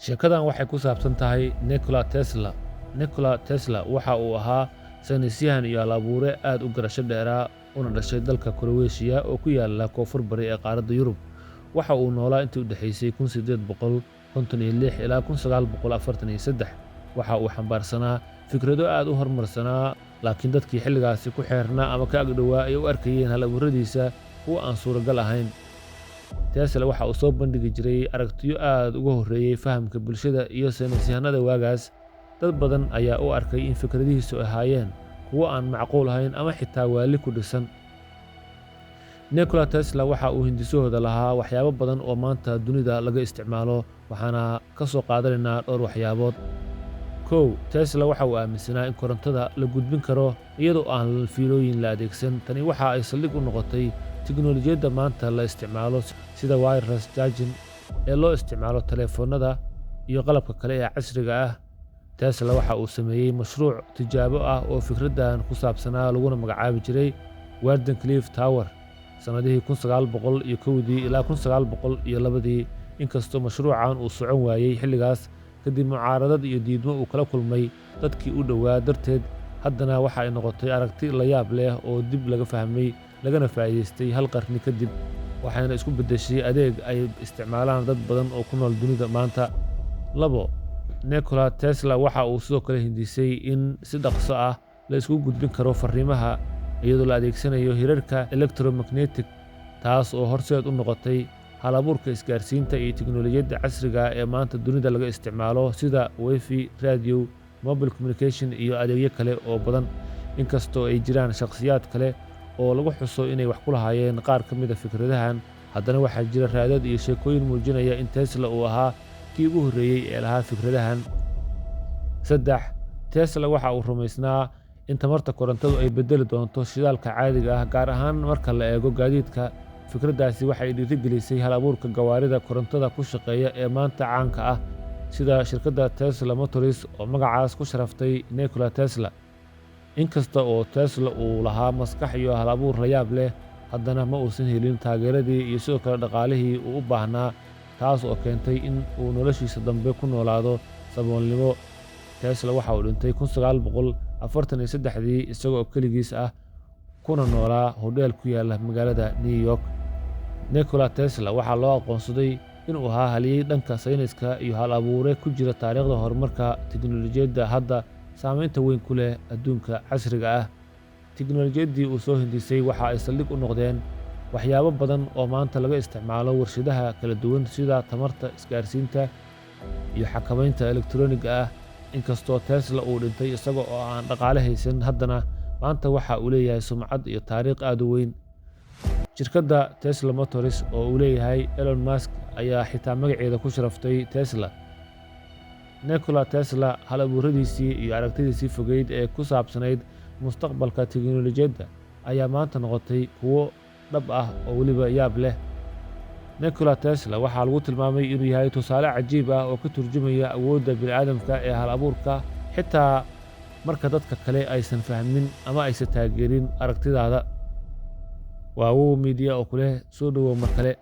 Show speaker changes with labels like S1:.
S1: Sheekadan waxay ku saabsan tahay Nikola Tesla. Nikola Tesla waxa uu ahaa saynisyahan iyo hal-abuure aad u garasho dheeraa, una dhashay dalka Kroweeshiya oo ku yaala koonfur bari ee qaaradda Yurub. Waxa uu noolaa intii u dhexaysay 1856 ilaa 1943. Waxa uu xambaarsanaa fikrado aad u horumarsanaa, laakiin dadkii xilligaasi ku xeernaa ama ka agdhowaa ay u arkayeen hal-abuuradiisa kuwa aan suuragal ahayn. Tesla waxa uu soo bandhigi jiray aragtiyo aad uga horreeyay fahamka bulshada iyo saynisyahanada waagaas. Dad badan ayaa u arkay in fikradihiisu ahaayeen kuwo aan macquul ahayn ama xitaa waali ku dhisan. Nikola Tesla waxa uu hindisahooda lahaa waxyaabo badan oo maanta dunida laga isticmaalo, waxaana ka soo qaadanaynaa dhowr waxyaabood. 1, Tesla waxa uu aaminsanaa in korontada la gudbin karo iyadoo aan fiilooyin la adeegsan. Tani waxa ay saldhig u noqotay tiknoolajiyadda maanta la isticmaalo, sida wireless charging ee loo isticmaalo taleefannada iyo qalabka kale ee casriga ah. Tesla waxa uu sameeyey mashruuc tijaabo ah oo fikraddan ku saabsanaa, laguna magacaabi jiray Wardenclyffe Tower sannadihii 1901dii ilaa 1902dii. Inkastoo mashruucan uu socon waayey xilligaas kadib mucaaradad iyo diidmo uu kala kulmay dadkii u dhowaa darteed, haddana waxa ay noqotay aragti la yaab leh oo dib laga fahmay lagana faa'iidaystay hal qarni kadib, waxayna isku beddeshay adeeg ay isticmaalaan dad badan oo ku nool dunida maanta. 2, Nikola Tesla waxa uu sidoo kale hindisay in si dhaqso ah la isku gudbin karo fariimaha iyadoo la adeegsanayo hirarka electromagnetic, taas oo horseed u noqotay hal-abuurka isgaarsiinta iyo tiknoolajiyadda casriga ah ee maanta dunida laga isticmaalo, sida Wi-Fi, radio, mobile communication iyo adeegyo kale oo badan. Inkastoo ay jiraan shakhsiyaad kale oo lagu xuso inay wax ku lahaayeen qaar ka mid ah fikradahan, haddana waxaa jira raadad iyo sheekooyin muujinaya in Tesla uu ahaa kii ugu horreeyey ee lahaa fikradahan. 3, Tesla waxa uu rumaysnaa in tamarta korontadu ay beddeli doonto shidaalka caadiga ah, gaar ahaan marka la eego gaadiidka. Fikraddaasi waxay dhiirigelisay hal-abuurka gawaarida korontada ku shaqeeya ee maanta caanka ah, sida shirkadda Tesla Motors oo magacaas ku sharaftay Nikola Tesla. Inkasta oo Tesla uu lahaa maskax iyo hal-abuur la yaab leh, haddana ma uusan helin taageeradii iyo sidoo kale dhaqaalihii uu u baahnaa, taas oo keentay in uu noloshiisa dambe ku noolaado saboolnimo. Tesla waxa uu dhintay 1943dii isagoo keligiis ah, kuna noolaa hodheel ku yaala magaalada New York. Nikola Tesla waxaa loo aqoonsaday inuu ahaa halyeey dhanka sayniska iyo hal-abuure ku jira taariikhda horumarka tiknoolajiyadda hadda saameynta weyn ku leh adduunka casriga ah. Tiknoolajiyaddii uu soo hindisay waxa ay saldhig u noqdeen waxyaabo badan oo maanta laga isticmaalo warshadaha kala duwan, sida tamarta, isgaarsiinta iyo xakamaynta elektaroonigga ah. Inkastoo Tesla uu dhintay isaga oo aan dhaqaale haysan, haddana maanta waxa uu leeyahay sumcad iyo taariikh aad u weyn. Shirkadda Tesla Motors oo uu leeyahay Elon Musk ayaa xitaa magaceeda ku sharaftay Tesla. Nikola Tesla hal-abuuradiisii iyo aragtidiisii fogeyd ee ku saabsanayd mustaqbalka tiknoolajiyadda ayaa maanta noqotay kuwo dhab ah oo weliba yaab leh. Nikola Tesla waxaa lagu tilmaamay inuu yahay tusaale cajiib ah oo ka turjumaya awoodda bini'aadamka ee hal-abuurka, xitaa marka dadka kale aysan fahmin ama aysan taageerin aragtidaada. Waa Wow Media oo ku leh soo dhowow mar kale.